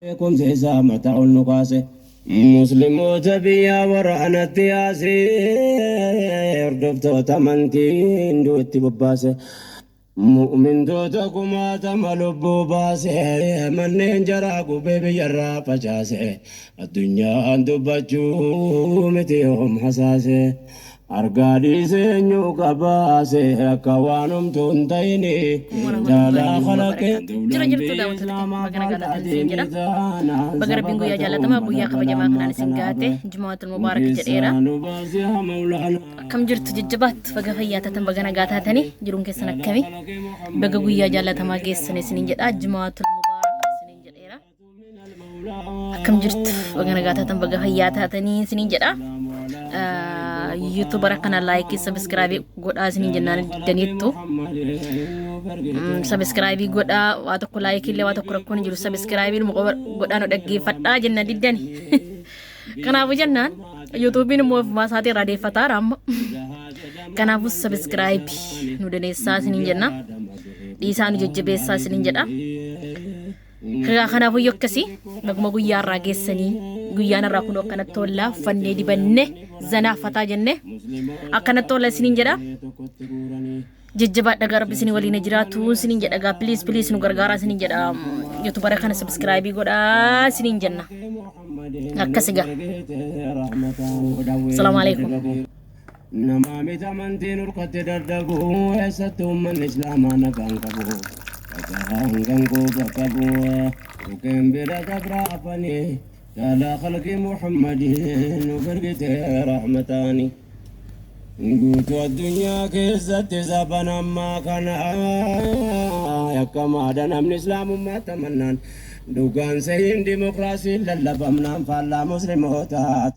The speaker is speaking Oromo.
Beekumsi isaa mataa ol nu kaase. Muslimoota biyyaa waraanatti yaase. Hordoftoota amantii hinduu itti bobbaase. Mu'mintoota kumaatama lubbuu baase. Manneen jaraa gubee biyyarraa facaase. Addunyaan dubbachuu miti yoom hasaase. Argaa dhiisee eenyu qabaase akka waan homtuu hin ta'ini Warahmatullahi wabarakatuh. Jira jirtu daawwattoota keenya baga nagaa taatan isin jedha. Baga Rabbiin guyyaa jaalatamaa guyyaa kabajamaa kanaan isin gaate Jumaatul Mubaarak jedheera. Akkam jirtu jajjabaattu baga fayyaa taatan baga nagaa taatanii jiruun keessan akkami baga guyyaa jaalatamaa geessan isiniin jedha Jumaatul Mubaarak isiniin jedheera. Akkam jirtu baga nagaa taatan baga fayyaa taatanii isiniin jedha. Yuutubara kana laayikii sabiskiraabii godhaa isiniin jennaan diddaniittu. Sabiskiraabii godhaa waa tokko laayikii illee waa tokko rakkoon hin jiru sabiskiraabii godhaa nu dhaggeeffadhaa jenna diddani. Kanaafuu jennaan yuutuubiin immoo ofumaa isaatii irraa deeffataara amma. Kanaafuu sabiskiraabii nu daneessaa isiniin jenna. Dhiisaa nu jajjabeessaa isiniin jedha. Egaa kanaafuu iyyuu akkasii baguma guyyaa irraa geessanii guyyaan irraa kun akkanatti tollaa uffannee dibanne zanaa fataa jenne akkanatti tolla isiniin jedha. Jajjabaadha gaa rabbi isinii waliin jiraatu isiniin jedha gaa please please nu gargaaraa isiniin jedha youtubara kana subscribe godhaa isiniin jenna. Akkasi gaa. Salaamu alaikum. Namaa miti amantiin urkatti dadhabu eessatti uummanni islaamaa nagaan qabu dhagahaan kan quba qabu dhukkeen bira dabra afanii caalaa khalqii muhammadiin nu gargite rahmataani. Guutuu addunyaa keessatti zaban ammaa kana yakkamaadha namni islaamummaatti amannaan dhugaan sahiin dimokiraasiin lallabamnaan faallaa muslimootaa.